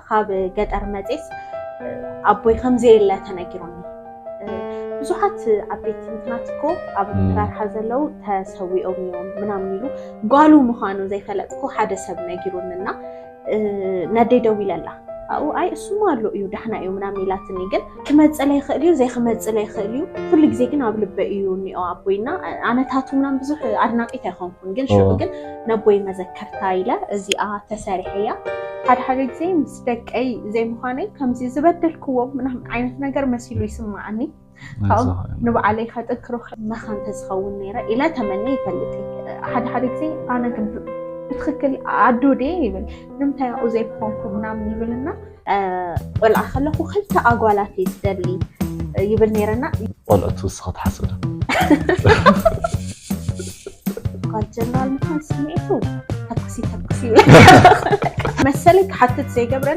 ካብ ገጠር መፅየስ ኣቦይ ከም ዘየለ ተነጊሩኒ። ብዙሓት ዓበይቲ ምክናት እኮ ኣብ ኣመራርሓ ዘለዉ ተሰዊኦም እዮም ምናምን ኢሉ፣ ጓሉ ምዃኑ ዘይፈለጥኩ ሓደ ሰብ ነጊሩኒ እና ነደይ ደዊለላ። ኣብኡ ኣይ እሱማ ኣሎ እዩ፣ ዳሕና እዩ ምናምን ኢላትኒ። ግን ክመፅእ ይኽእል እዩ፣ ዘይክመፅእ ይኽእል እዩ። ኩሉ ግዜ ግን ኣብ ልበይ እዩ እኒኦ ኣቦይና። ኣነታቱ ምናምን ብዙሕ ኣድናቂት ኣይኮንኩን፣ ግን ሽዑ እዎ። ግን ነቦይ መዘከርታ ኢለ እዚኣ ተሰሪሐያ። ሓደ ሓደ ግዜ ምስ ደቀይ ዘይምዃነይ ከምዚ ዝበደልክዎም ምናምን ዓይነት ነገር መሲሉ ይስማዓኒ። ካብኦም ዝኾነ። ንባዕለይ ከጥንክሮ መኻን ተዝኸውን ነይረ ኢለ ተመነ ይፈልጥ እየ። ሓደ ሓደ ግዜ ኣነ ግን ብ- ብትኽክል ኣዶ ድየ ይብል፣ ንምንታይ ኣብኡ ዘይኮንኩ ምናምን ይብልና። እ፣ ቆልዓ ከለኹ ክልተ ኣጓላት እየ ዝደሊ ይብል ነይረና። ቆልዑ ትውስኻ ትሓስብ ዶ? ጓል ጀነራል ምዃን ስምዒቱ ተኩሲ ተኩሲ ይብል መሰለይ። ክሓትት ዘይገብረኒ